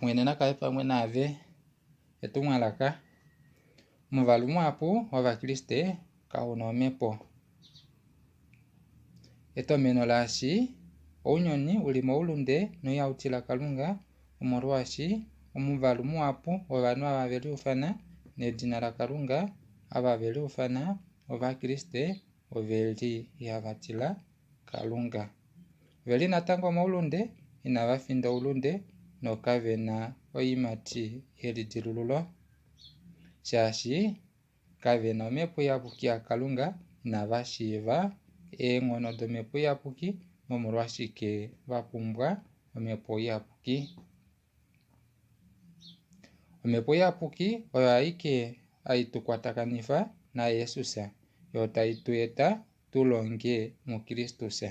Omwene na kale pamwe naave. Etumwalaka. Omuvalu muhapu wOvakriste kau na omhepo. Etomheno laashi ounyuni u li moulunde noihau tila Kalunga omolwaashi omuvalu muhapu wovanhu ava ve liufana nedina laKalunga, ava ve liufana Ovakriste, ove li ihava tila Kalunga. Ove li natango moulunde, inava finda oulunde nokave na oiimati yelidilululo, shaashi kave na Omhepo Iyapuki yaKalunga, inava shiiva eenghono dOmhepo Iyapuki nomolwashike va pumbwa Omhepo Iyapuki. Omhepo Iyapuki oyo aike hai tu kwatakanifa naJesus, yo tai tu eta tu longe muKristus.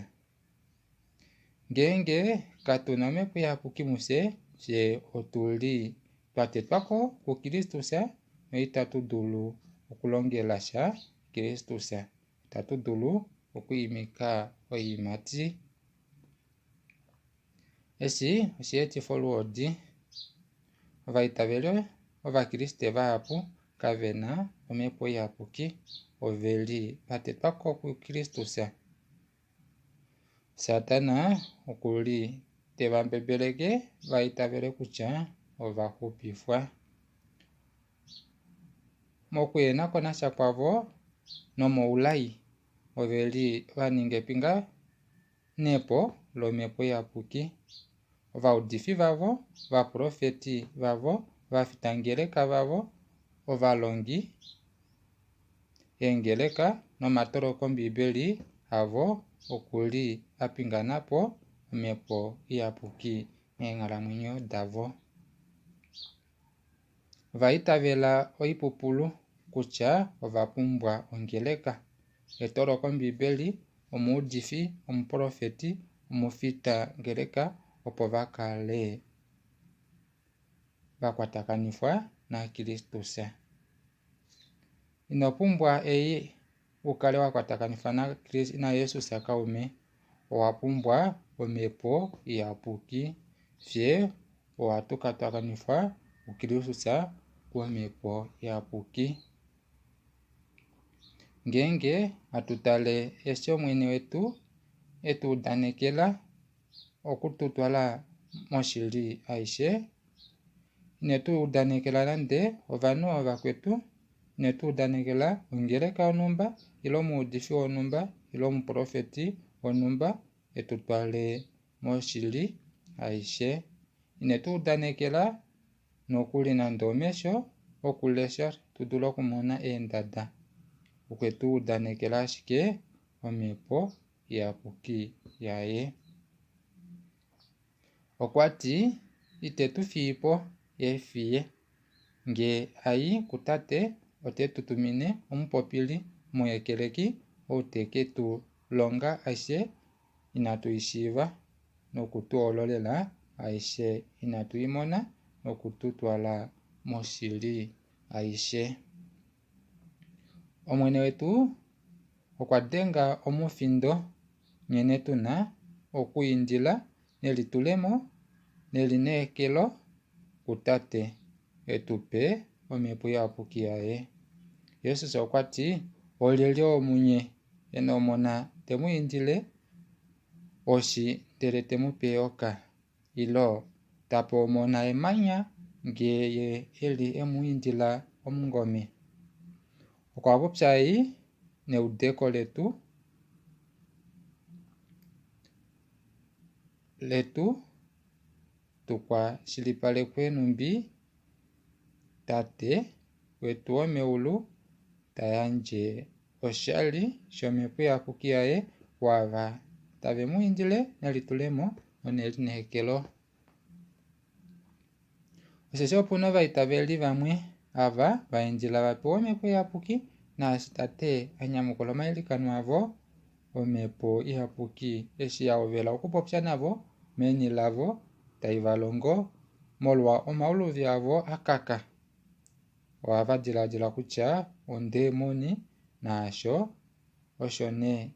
Ngeenge katu na Omhepo Iyapuki mufye, fye otu li twa tetwa ko kuKristus noitatu dulu okulongela sha Kristus. Itatu dulu okwiimika oiimati. Eshi osha etifa olwoodi. Ovaitaveli Ovakriste vahapu kave na Omhepo Iyapuki, ove li va tetwa ko kuKristus. Satana oku li te va mbebeleke va itavele kutya ova xupifwa. Mokuhena ko nasha kwavo nomoulai, ove li va ninga epinganepo lOmhepo Iyapuki. Ovaudifi vavo, ovaprofeti vavo, ovafitangeleka vavo, ovalongi Eengeleka nomatolokombibeli avo oku li a pingana po omhepo iyapuki meenghalamwenyo davo. Ova itavela oipupulu kutya ova pumbwa ongeleka, etolokombibeli, omuudifi, omuprofeti, omufitangeleka opo va kale va kwatakanifwa naKristus. Ino pumbwa ei u kale wa kwatakanifwa naJesus kaume. Owa pumbwa Omhepo Iyapuki. Fye ohatu kwatakanifwa kuKristus kOmhepo Iyapuki. Ngeenge hatu tale eshi Omwene wetu e tu udanekela oku tu twala moshili aishe, Ine tu udanekela nande ovanhu ovakwetu, ine tu udanekela ongeleka yonhumba ile omuudifi wonhumba ile omuprofeti wonhumba e tu twale moshili aishe. Ine tu udanekela nokuli nande omesho okulesha tu dule okumona eendada. Okwe tu udanekela ashike omhepo iyapuki yaye. Okwa ti, Ite tu fii po eefiye. Nge a i kuTate, ote tu tumine Omupopili, Omuhekeleki, ou te ke tu longa aishe inatu i shiiva, noku tu hololela aishe inatu i mona, noku tu twala moshili aishe. Omwene wetu okwa denga omufindo nghene tu na okwiindila nelitulemo nelineekelo kuTate e tu pe omhepo iyapuki yaye. Jesus okwa ti, Olyelye womunye e na omona te mu indile oshi ndele te mu pe eyoka? Ile ta pe omona emanya ngee ye e li e mu indila omungome? Okwa popya ei neudeko letu letu tu kwashilipalekwe nhumbi Tate wetu womeulu ta yandje oshali shOmhepo Iyapuki yaye kwaava tave mu indile nelitulemo nonelineekelo. Osheshi opu na ovaitaveli vamwe ava va indila va pewe Omhepo Iyapuki, naashi Tate a nyamukula omailikano avo, Omhepo Iyapuki eshi ya hovela okupopya navo meni lavo, tai va longo molwa omauluvi avo a kaka. Ohava diladila kutya ondeemoni naasho osho nee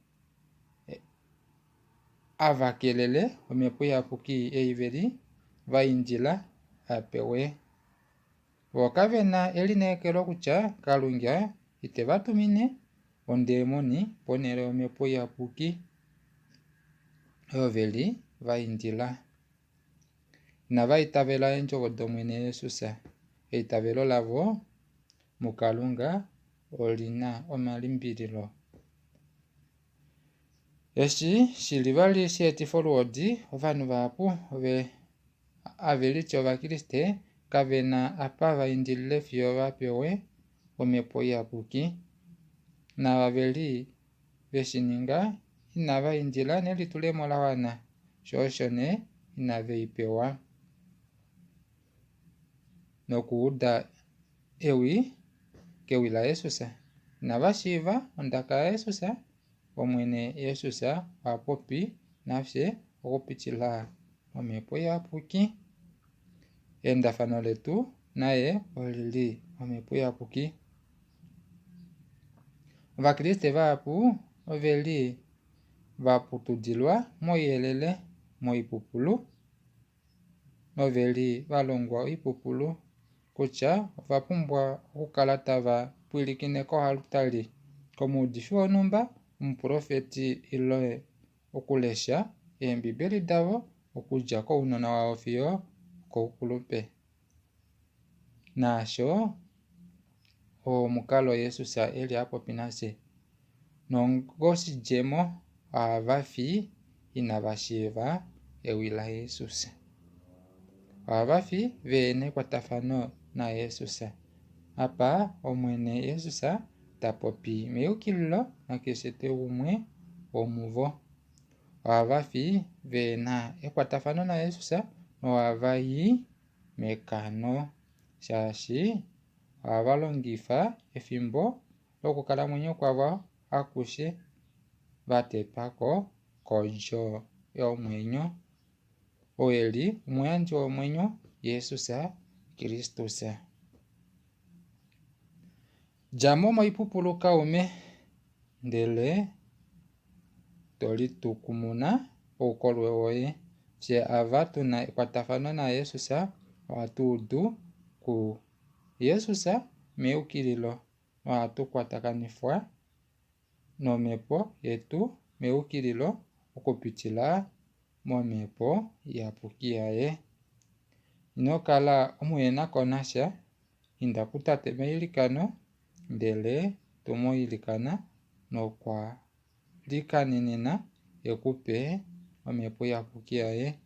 ava kelele Omhepo Iyapuki ei ve li va indila. va pewe. Vo kave na elineekelo kutya Kalunga ite va tumine ondeemoni ponhele yOmhepo Iyapuki oyo ve li va indila. Inava itavela eendjovo dOmwene Jesus. Eitavelo lavo muKalunga oli na omalimbililo. Eshi shi li vali sha etifa oluhodi, ovanhu vahapu ove have liti Ovakriste kave na apa va indilile fiyo va pewe omhepo iyapuki. Naava ve li ve shi ninga inava indila nelitulemo la wana, sho osho nee inave i pewa. Nokuuda ewi kewi laJesus. Inava shiiva ondaka yaJesus. Omwene Jesus oha popi nafye okupitila mOmhepo Iyapuki. Eendafano letu naye oli li mOmhepo Iyapuki. Ovakriste vahapu ove li va putudilwa mouyelele, moipupulu nove li va longwa oipupulu kutya ova pumbwa okukala tava pwilikine koaltari, komuudifi wonhumba, omuprofeti ile okulesha Eembibeli davo okudja kounona wavo fiyo okoukulupe. Naasho oo omukalo Jesus e li a popi nafye. Nongoshidjemo, ohava fi inava shiiva ewi laJesus. Ohava fi ve na ekwatafano naJesus. Apa Omwene Jesus ta popi meyukililo nakeshe tuu umwe womuvo. Ohava fi ve na ekwatafano naJesus nohava i mekano, shaashi ohava longifa efimbo lokukalamwenyo kwavo akushe va tetwa ko kodjo yomwenyo, ou e li omuyandji womwenyo, Jesus Kristus. Dja mo moipupulu kaume, ndele to litukumuna oukolwe woye. Fye ava tu na ekwatafano naJesus ohatu udu kuJesus meyukililo nohatu kwatakanifwa nomhepo yetu meyukililo okupitila momhepo iyapuki yaye. Ino kala omuhenakonasha, inda kuTate meilikano, ndele to mu ilikana nokwa likanenena e ku pe omhepo iyapuki yaye.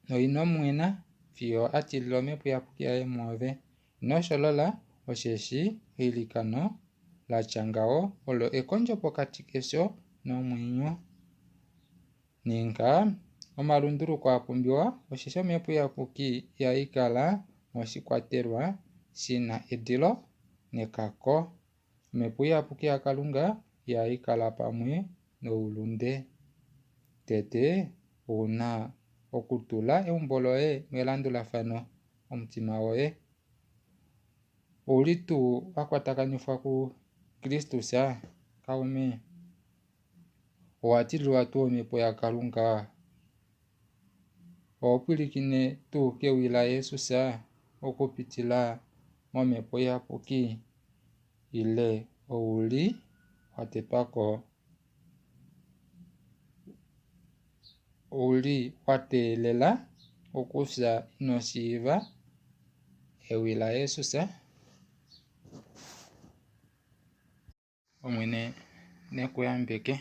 Noino mwena fiyo a tilila omhepo iyapuki yaye mwoove. Ino sholola, osheshi eilikano la tya ngaho olo ekondjo pokati kefyo nomwenyo. Ninga omalunduluko a pumbiwa, osheshi omhepo iyapuki ihai kala moshikwatelwa shi na edilo nekako. Omhepo iyapuki yaKalunga ihai kala pamwe noulunde. Tete, ou na okutula eumbo loye melandulafano. Omutima woye ou li tuu wa kwatakanifwa kuKristus, kaume? Owa tililwa tuu omhepo yaKalunga? Oho pwilikine tuu kewi laJesus okupitila momhepo iyapuki? Ile ou li wa tetwa ko? Ou li wa teelela okufya ino shiiva ewi laJesus? Omwene ne ku yambeke.